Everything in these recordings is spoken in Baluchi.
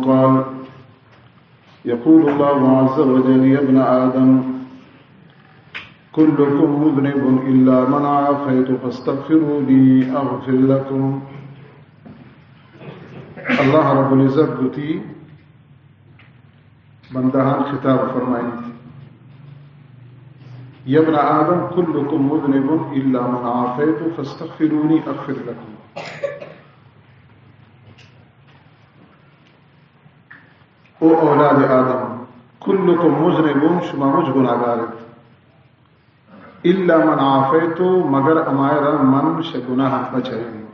قال، يقول الله عز وجل: يا ابن آدم، كلكم مذنب إلا من عافيت فاستغفروني أغفر لكم. اللہ رب العزت گوشی، بندہان خطاب فرمائنی: يا ابن آدم، كلكم مذنب إلا من عافيت فاستغفروني أغفر لكم. او اولاد آدم، كلكم مذنب، شما مچ گناہگار ات. إلا من عافيت، مگر ہمائرا من شہ گناہ بچائینی.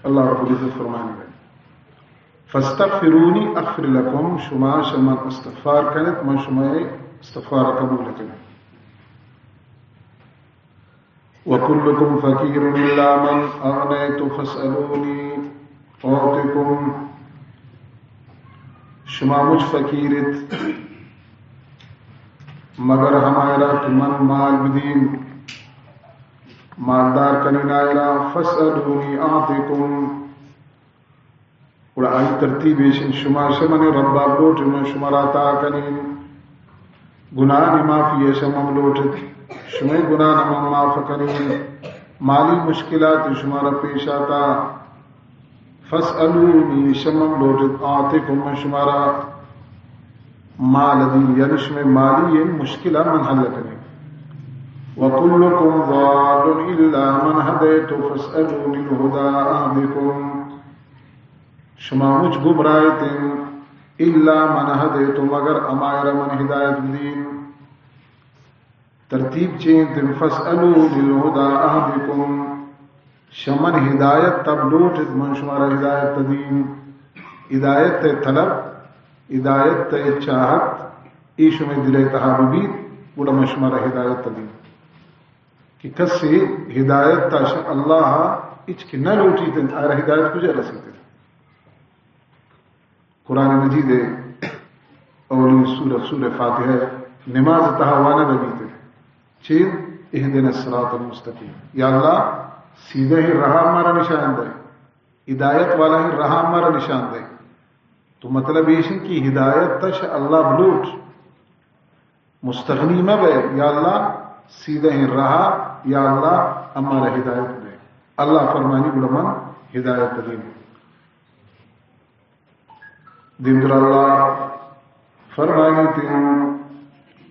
اللہ رب العزت فرمانی: فاستغفروني أغفر لكم، شما شہ من استغفار کنت، من شمئے استغفار قبول کنت. وكلكم فقير إلا من أغنيت فاسألوني أعطكم. شما مچ فقیر ات، مگر ہمائرا کہ من مال بدین، مالدار کنین آئرا، فاسألوني أعطكم. گڑا آئی ترتیب ایش انت، شما شہ من ربا بلوٹ، من شمارا عطا کنین. گناہانی معافی ءَ شہ من بلوٹ، شمئے گناہاں من معاف کنین. مالی مشکلات شمارا پیش آتا، فاسألوني، شہ من بلوٹ، أعطكم، من شمارا مال دین، یعنی شمئے مالی مشکل من حل کنین. وكلكم ضال إلا من هديت فاسألوني الهدى أهدكم. شما مچ گمراہ اتن، إلا من هديت، مگر ہمائرا من ہدایت بدین. ترتیب چی انت؟ فاسألوني الهدى أهدكم. شہ من ہدایت تب لوٹ ات، من شمارا ہدایت تدین. ہدایت طلب، ہدایت چاہت، اے شمئے دل تہا ببیت، گڑا من شمارا ہدایت تدین. کہ کسے ہدایت تا شہ اللہ ہچ کہ نہ لوٹیت، آئرا ہدایت کجا رسیت؟ قرآن مجید اولی سورہ، سورہ فاتحہ، نماز تہا وانگ بیت، چی؟ اهدنا الصراط المستقيم. یا اللہ، سیدھے راہ مارا نشان دے، ہدایت والا راہ مارا نشان دے. تو مطلب ایش انت کہ ہدایت تا شہ اللہ بلوٹ، مستغنی مبے، یا اللہ سیدھے راہ، یا اللہ ہمارا ہدایت دے. اللہ فرمانی گڑا من ہدایت دین. دیمتر اللہ فرمانی تین،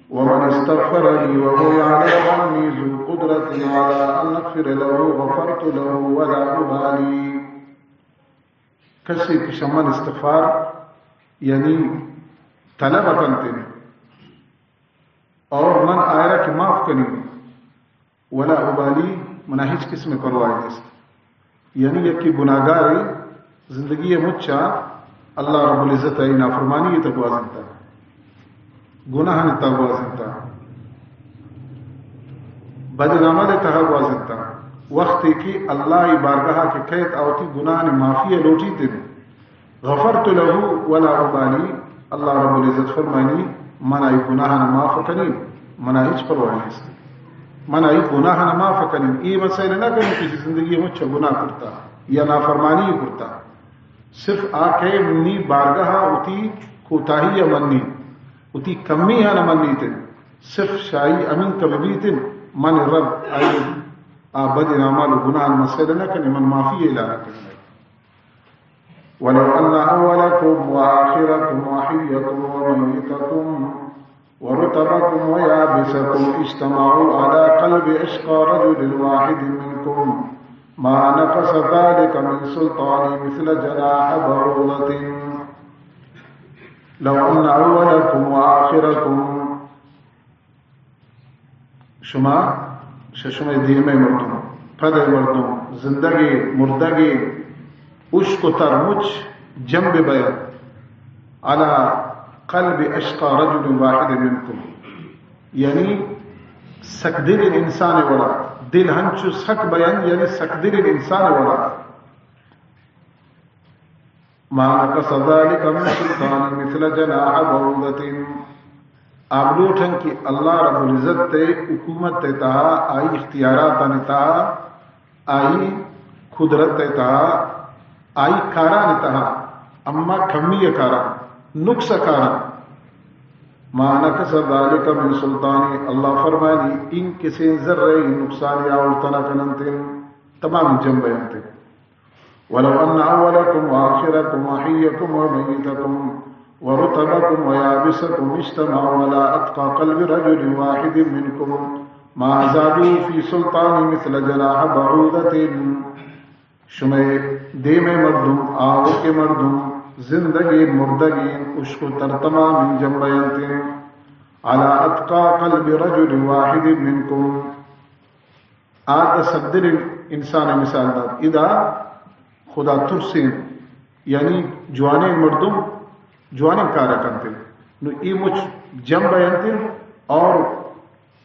ومن استغفرني وهو يعلم أني ذو قدرة على أن أغفر له غفرت له ولا أبالي. کسے کہ شہ من استغفار، یعنی طلب کنت، اور من آئرا کہ معاف کنین، ولا أبالي، منا ہچ قسم پرواہ نیست. یعنی یکے گناہگارے، زندگی مچا اللہ رب العزت ءِ نافرمانی تہا گوازینتا، گناہانی تہا گوازینتا، بدیں عمل تہا گوازینتا، وقتے کہ اللہ ءِ بارگاہ کہ کئیت، آ وتی گناہانی معافی لوٹیت، غفرت له ولا أبالي، اللہ رب العزت فرمانی، من آئی گناہاں معاف کنین، منا ہچ پرواہ نیست. من آئی گناہاں معاف کنین. اے مسئلہ نہ کنین کہ زندگی مچ گناہ کرتا یا نافرمانی کرتا. صرف آ کہ منی بارگاہ وتی کوتاہی منی، وتی کمی ہاں منیت، صرف شہ آئی امین کبیت، من رب آئی آ بدیں اعمال و گناہ مسئلہ نہ کنین، من معافی اعلان کنین. ولو أن أولكم وآخركم وحيكم وميتكم ورطبكم ويابسكم اجتمعوا على قلب أشقى رجل واحد منكم ما نقص ذلك من سلطاني مثل جناح بعوضة. لو أن أولكم وآخركم شما، شہ شمئے دیمئے مردم، پدئے مردم، زندگیں، مردگیں، ہشک و تر مچ جم بہ بینت، على قلب أشقى رجل واحد منكم، یعنی سک دلیں انسان وڑا، دل ہنچو سک بینت، یعنی سک دلیں انسان وڑا. ما نقص ذلك من سلطاني مثل جناح بعوضة. آ بلوٹن کہ اللہ رب العزت ءِ حکومت ءِ تہا، آئی اختیاراتانی تہا، آئی قدرت ءِ تہا، آئی کارانی تہا، اما کمی کاران، نقص کارن. ما نقص ذلك من سلطاني، اللہ فرمانی، این کسیں ذرہ نقصانی آورتہ نہ کننت، تمام جنب انت. ولو أن أولكم وآخركم وحيكم وميتكم ورطبكم ويابسكم اجتمعوا على أتقى قلب رجل واحد منكم ما زادوا في سلطاني مثل جناح بعوضة. شمئے دیمئے مردم، آؤکئے مردم، زندگیں مردگیں، اشک و تر تمامیں جنبہ انت. على أتقى قلب رجل واحد منكم. آ داں سدلیں انسان ءِ مثال دات. ادا خدا ترسیں، یعنی جوانیں مردم جوانیں کار کنت. نو اے مچ جنبہ انت اور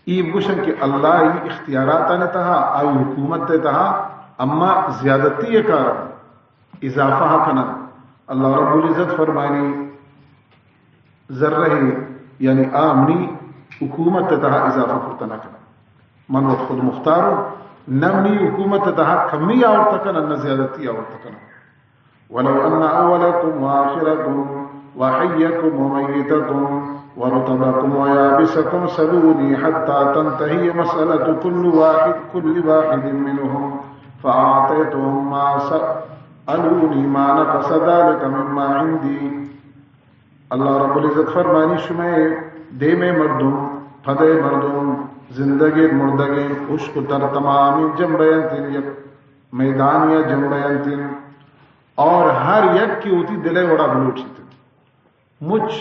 اے گوشن کہ اللہ ءِ اختیاراتانی تہا، آئی حکومت ءِ تہا اما زیادتی ءِ کار، اضافہ کنن. اللہ رب العزت فرمانی، ذرہ، یعنی آ منی حکومت ءِ تہا اضافہ کرتہ نہ کنن. من وت خود مختار ہوں، نہ منی حکومت ءِ تہا کمی آورتہ کنن، نہ زیادتی آورتہ کنن. ولو أن أولكم وآخركم وحيكم وميتكم ورطبكم ويابسكم سلوني حتى تنتهي مسألة كل واحد، كل واحد منهم فأعطيتهم ما سألوني ما نقص ذلك مما عندي. اللہ رب العزت فرمانی، شمئے دیمئے مردم، پدئے مردم، زندگیں مردگیں، اشک و تر تمامیں جنبہ انت، یک میدانی ءِ جنبہ انت، اور ہر یک کہ وتی دلئے وڑا بلوٹیت. مچ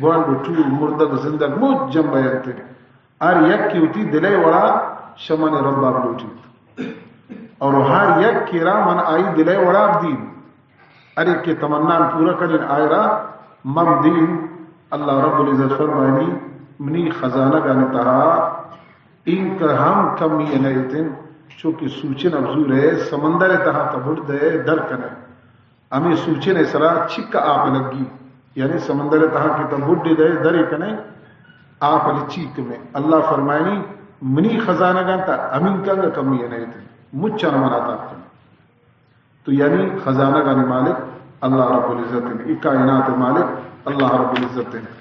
گونڈ و ٹور، مردگ و زندگ، مچ جنبہ انت. ہر یک کہ وتی دلئے وڑا شمن ربا بلوٹیت. اور ہر یک کہ را من آئی دلئے وڑا بدین. ہر یک کہ تمنان پورا کنین، آئرا من دین. اللہ رب العزت فرمانی، منی خزانگانی تہا اینکہ ہم کمی نہ اتن، چونکہ سوچن ابزور ہے، سمندر تہا تہ بڑدے در کنے. ہمے سوچن ءِ سرا چک آپ لگی، یعنی سمندر ءِ تہا کہ تہ بڈ دے درے کنے، آپ لچی کمے. اللہ فرمائنی، منی خزانگاں تہ ہمینکہ کمی نہ اتن، مچان من عطا کن. تو یعنی خزانگانی مالک اللہ رب العزت انت، اے کائنات مالک اللہ رب العزت انت.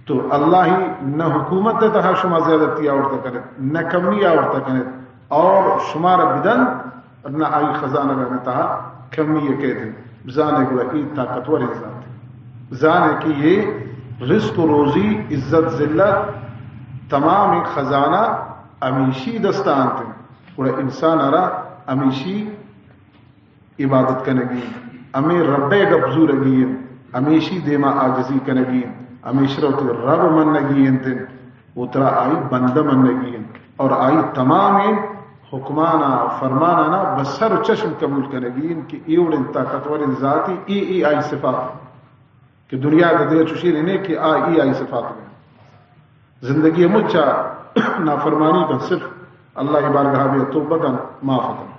تو اللہ ءِ نہ حکومت ءِ تہا شما زیادتی آورتہ کنت، نہ کمی آورتہ کنت، اور شمارا بدنت، نہ آئی خزانگانی تہا کمی کیت. بزانے گڑا اے طاقتوریں ذات. بزانے کہ اے رزق و روزی، عزت ذلت، تمام خزانہ ہمیشی دستا انت. گڑا انسان ءَ را ہمیشی عبادت کنگی انت، ہمے رب ءِ گپ زورگی انت، ہمیشی دیما عاجزی کنگی انت، ہمیشرا وتی رب منگی انت، و ترا آئی بندہ منگی انت، اور آئی تمامیں حکمانا، فرمانانا بہ سر و چشم قبول کنگی انت کہ اے وڑیں طاقتوریں ذاتی، اے، اے آئی صفات. کہ دنیا ءِ دگہ چوشیں نہ کہ آ، اے آئی صفات بہ. زندگی ءِ مچا نافرمانی کن، صرف اللہ ءِ بارگاہ بیا توبہ کن، معاف کن.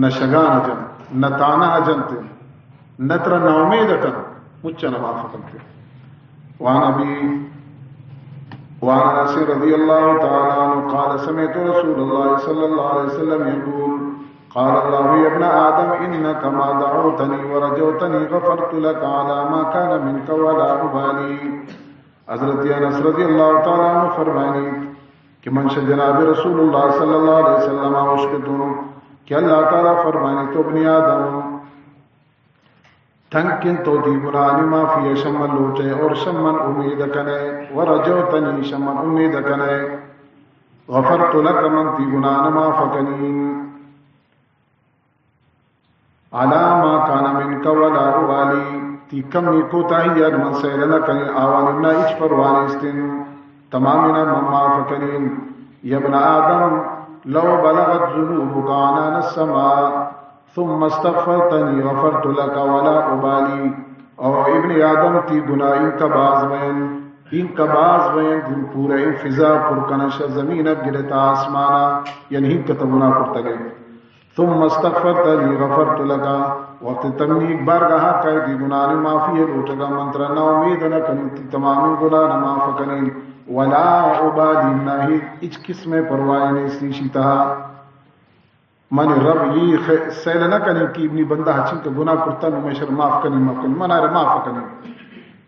نہ شگان جنت، نہ تانا جنت، نہ ترا ناامید کن، مچا نہ معاف کن. وعن ابی، وعن انس رضی اللہ تعالی عنہ قال سمعت رسول اللہ صلی اللہ علیہ وسلم یقول، قال الله يا ابن آدم إنك ما دعوتني ورجوتني غفرت لك على ما كان منك ولا أبالي. حضرت انس رضی اللہ تعالی عنہ فرمائنی کہ من شہ جناب رسول اللہ صلی اللہ علیہ وسلم ءَ اشکتوں کہ اللہ تعالی فرمائنی، تو ابن آدم، تنکن تو وتی گناہانی معافی ءَ شہ من لوٹے اور شہ من امید کنے، ورجوتنی، شہ من امید کنے، غفرت لك، من تئی گناہان معاف کنین. على ما كان منك ولا أبالي، تئی کمی کوتاہی ءَ من سیل نہ کنین، آوانی منا ہچ پرواہ نیستین، تمامین ءَ من معاف کنین. يا ابن آدم لو بلغت ذنوبك عنان السماء ثم استغفرتني غفرت لك ولا أبالي. او ابن آدم، تئی گناہ اینکہ باز بین، اینکہ باز بین، دن پورا این فضا پر کنن شہ زمین ءَ گرتا آسمان ءَ، یعنی اینکہ تو گناہ کرتگے. ثم استغفرتني غفرت لك، وقت تمنی بارگاہ ءَ کائے تئی گناہانی معافی ءَ لوٹگا، من ترا نا امید نہ کنین تئی تمامیں گناہان معاف کنین، ولا أبالي، نہ ہچ قسم ءِ پرواہ نیست ایشی تہا. من رب اے خ-، سیل نہ کنین کہ منی بندہ ہچینکہ گناہ کرتا نو من شر معاف کنین، معاف کنین، من آرے معاف کنین.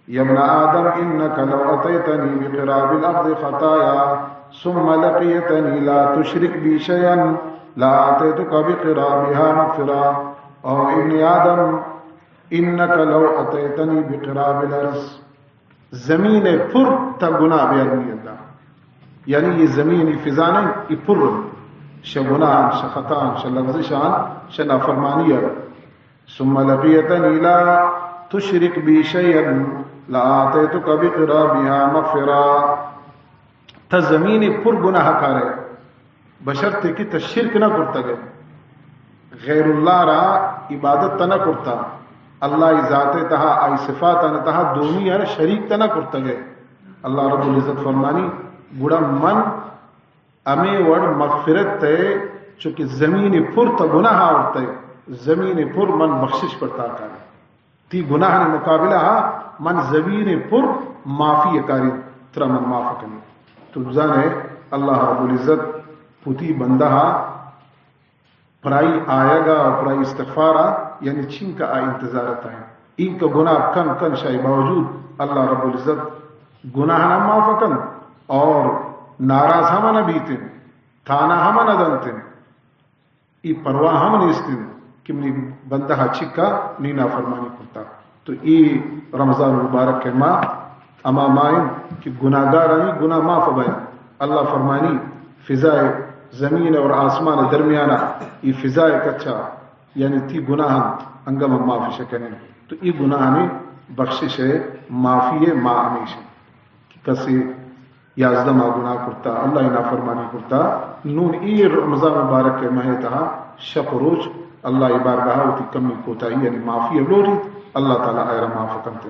يا ابن آدم إنك لو أتيتني بقراب الأرض خطايا ثم لقيتني لا تشرك بي شيئا لآتيتك بقرابها مغفرة. او ابن آدم، إنك لو أتيتني بقراب الأرض، زمین ءِ پر تا گناہ بیار منی ہندا. یعنی یہ زمین، یہ فضا نہیں، یہ پر انت. شہ گناہ، شہ خطا، شہ لغزش، شہ نافرمانی. ثم لقيتني لا تشرك بي شيئا لآتيتك بقرابها مغفرة. تا زمین پر گناہ کارے، بشرطے کہ تا شرک نہ کرتگے، غیر اللہ را عبادت تا نہ کرتا، اللہ ای ذات تہا، آئی صفات تہا دومی را شریک تا نہ کرتگے. اللہ رب العزت فرمانی، گڑا من ہمے وڑ مغفرت تے، چونکہ زمین پر تا گناہ آورتے، زمین پر من بخشش پر تا کارے. تی گناہ نے مقابلہ ہا من زمین پر معافی کاری، ترا من معاف کنی. تو بزانے اللہ رب العزت پتی بندہ ہا پرائی آیگا اور پرائی استغفارا، یعنی چینکا آ انتظار تا ہے. اینکا گناہ کن کن شای باوجود اللہ رب العزت گناہ نہ معاف کن اور ناراض ہم نہ بیتن، تانا ہم نہ دنتن، ای پرواہ ہم نیستن کہ منی بندہ چکا نی نافرمانی کرتا. تو ای رمضان مبارک کے ماہ اما ماہ انت کہ گناہگارانی گناہ معاف بیان. اللہ فرمانی، فضائے زمین اور آسمان درمیانہ ای فضائے کچا، یعنی تی گناہ انت، انگا من معاف شکنیں. تو ای گناہانی بخشش ہے، معافی ہے، ما ہمیش کہ کسی یازدہ ماہ گناہ کرتا، اللہ ای نافرمانی کرتا، نون ای رمضان مبارک کے ماہ تہا شپ و روچ اللہ ای بارگاہ وتی کمی کوتاہی یعنی معافی لوٹیت، اللہ تعالی آئرا معاف کنتے.